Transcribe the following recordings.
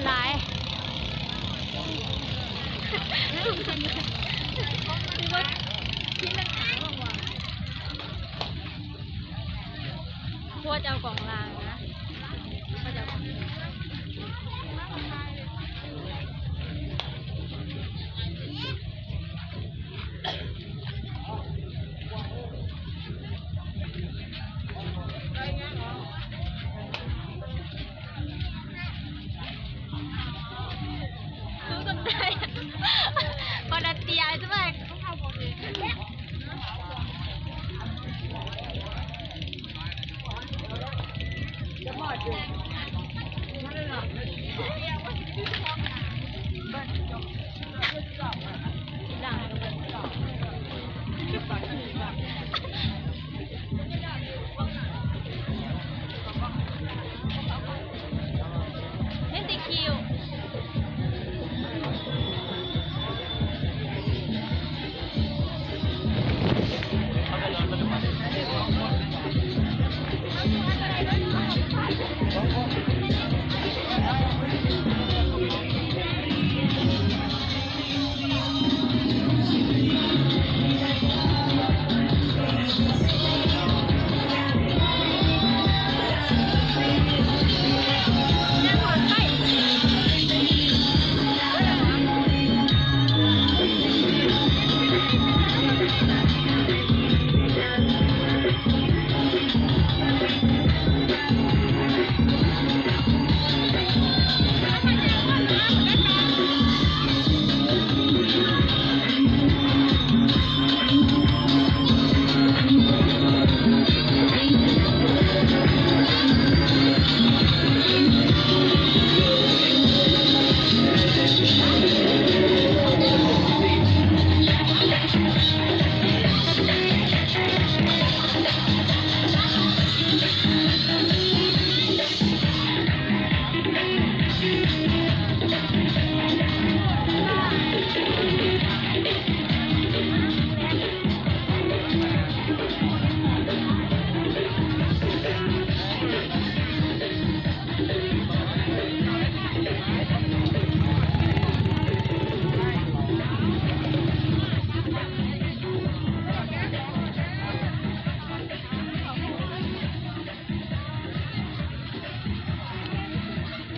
ຫຼາຍ ພວກເຈົ້າຂອງລາວນະ ພວກເຈົ້າຂອງ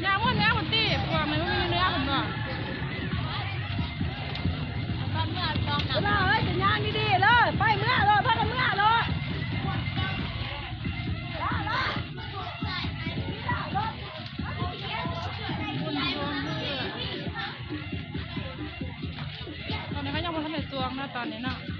ຍ່າງໝົດແລ້ວພຸ້ນຕິ ພວກມັນບໍ່ມີເນື້ອພຸ້ນບໍ່? ລາວເອີຍ ຈະຍ່າງດີໆເດີ ໄປເມືອໂລດ ພາກັນເມືອໂລດ. ຕອນນີ້ເຂົາຍັງບໍ່ທັນໄດ້ສວງເນາະ ຕອນນີ້ເນາະ.